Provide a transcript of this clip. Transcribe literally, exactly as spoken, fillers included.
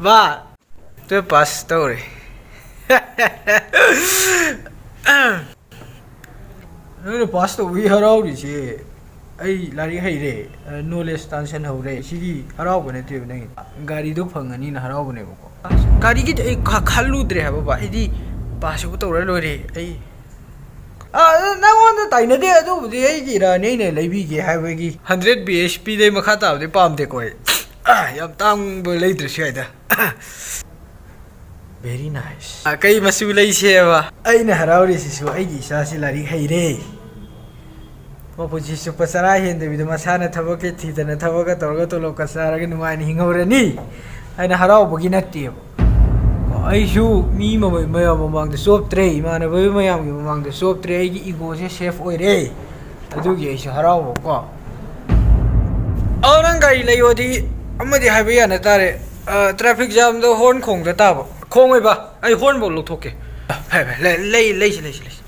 ꯄꯥ, twelve pass ꯇꯧꯔꯦ꯫ ꯅꯪꯅ ꯄꯥꯁ ꯇꯧꯕꯒꯤ ꯍꯔꯥꯎꯔꯤꯁꯦ, ꯑꯩ ꯂꯥꯏꯔꯤꯛ ꯍꯩꯔꯦ, ꯅꯣꯂꯦꯖ ꯇꯥꯟꯁꯤꯟꯍꯧꯔꯦ, ꯁꯤꯒꯤ ꯍꯔꯥꯎꯕ ꯅꯠꯇꯦꯕ꯫ ꯅꯪꯒꯤ ꯒꯥꯔꯤꯗꯣ ꯐꯪꯉꯅꯤꯅ ꯍꯔꯥꯎꯕꯅꯦꯕꯀꯣ꯫ ꯑꯁ, ꯒꯥꯔꯤꯒꯤꯗꯤ ꯑꯩ ꯈ-, ꯈꯜꯂꯨꯗ꯭ꯔꯦ ꯍꯥꯏꯕ ꯕꯥ꯫ ꯑꯩꯗꯤ ꯄꯥꯁꯁꯤꯕꯨ ꯇꯧꯔ ꯂꯣꯏꯔꯦ꯫ ꯑꯩ, ꯑ, ꯅꯪꯉꯣꯟꯗ ꯇꯥꯏꯅꯗꯦ꯫ ꯑꯗꯨꯕꯨꯗꯤ ꯑꯩꯒꯤ ꯏꯔꯥꯅꯤ, ꯑꯩꯅ ꯂꯩꯕꯤꯒꯦ ꯍꯥꯏꯕꯒꯤ꯫ ꯍꯟꯗ꯭ꯔꯦꯠ ꯕꯤ ꯑꯩꯆ ꯄꯤꯗꯩ ꯃꯈꯥ ꯇꯥꯕꯗꯤ ꯄꯥꯝꯗꯦꯀꯣ ꯑꯩ꯫ ꯑ, ꯌꯥꯝ ꯇꯥꯡꯕ ꯂꯩꯗ꯭ꯔꯁꯨ ꯌꯥꯏꯗ꯫ Very nice. ꯑ, ꯀꯩ ꯃꯆꯨ ꯂꯩꯁꯦꯕ? ꯑꯩꯅ ꯍꯔꯥꯎꯔꯤꯁꯤꯁꯨ ꯑꯩꯒꯤ ꯏꯆꯥꯁꯤ ꯂꯥꯏꯔꯤꯛ ꯍꯩꯔꯦ꯫ ꯃꯄꯨꯟꯁꯤ ꯆꯨꯞꯄ ꯆꯔꯥ ꯍꯦꯟꯗꯕꯤꯗ ꯃꯁꯥꯅ ꯊꯕꯛꯀ ꯊꯤꯗꯅ ꯊꯕꯛꯀ ꯇꯧꯔꯒ ꯇꯣꯂꯣꯞꯀ ꯆꯥꯔꯒ ꯅꯨꯡꯉꯥꯏꯅ ꯍꯤꯡꯍꯧꯔꯅꯤ꯫ ꯑꯩꯅ ꯍꯔꯥꯎꯕꯒꯤ ꯅꯠꯇꯦꯕ꯫ ꯑꯩꯁꯨ ꯃꯤ ꯃꯃ-, ꯃꯌꯥꯝ ꯃꯃꯥꯡꯗ ꯆꯣꯞꯇ꯭ꯔꯦ, ꯏꯃꯥꯟꯅꯕ ꯃꯌꯥꯝꯒꯤ ꯃꯃꯥꯡꯗ ꯆꯣꯞꯇ꯭ꯔꯦ, ꯑꯩꯒꯤ ꯏꯒꯣꯁꯦ ꯁꯦꯐ ꯑꯣꯏꯔꯦ꯫ ꯑꯗꯨꯒꯤ ꯑꯩꯁꯨ ꯍꯔꯥꯎꯕꯀꯣ꯫ ꯑꯧ, ꯅꯪ ꯒꯥꯔꯤ ꯂꯩꯌꯣꯗꯤ ꯑꯃꯗꯤ ꯍꯥꯏꯕ ꯌꯥꯅ ꯇꯥꯔꯦ꯫ ꯑ, ꯇ꯭ꯔꯥꯐꯤꯛ ꯖꯥꯝꯗ ꯍꯣꯔꯟ ꯈꯣꯡꯗ ꯇꯥꯕ꯫ ꯈꯣꯡꯉꯣꯏꯕ, ꯑꯩ ꯍꯣꯔꯟꯐꯧ ꯂꯧꯊꯣꯛꯀꯦ꯫ ꯐꯔꯦ, ꯐꯔꯦ, ꯂꯩ-, ꯂꯩ-, ꯂꯩꯁꯤ, ꯂꯩꯁꯤ, ꯂꯩꯁꯤ꯫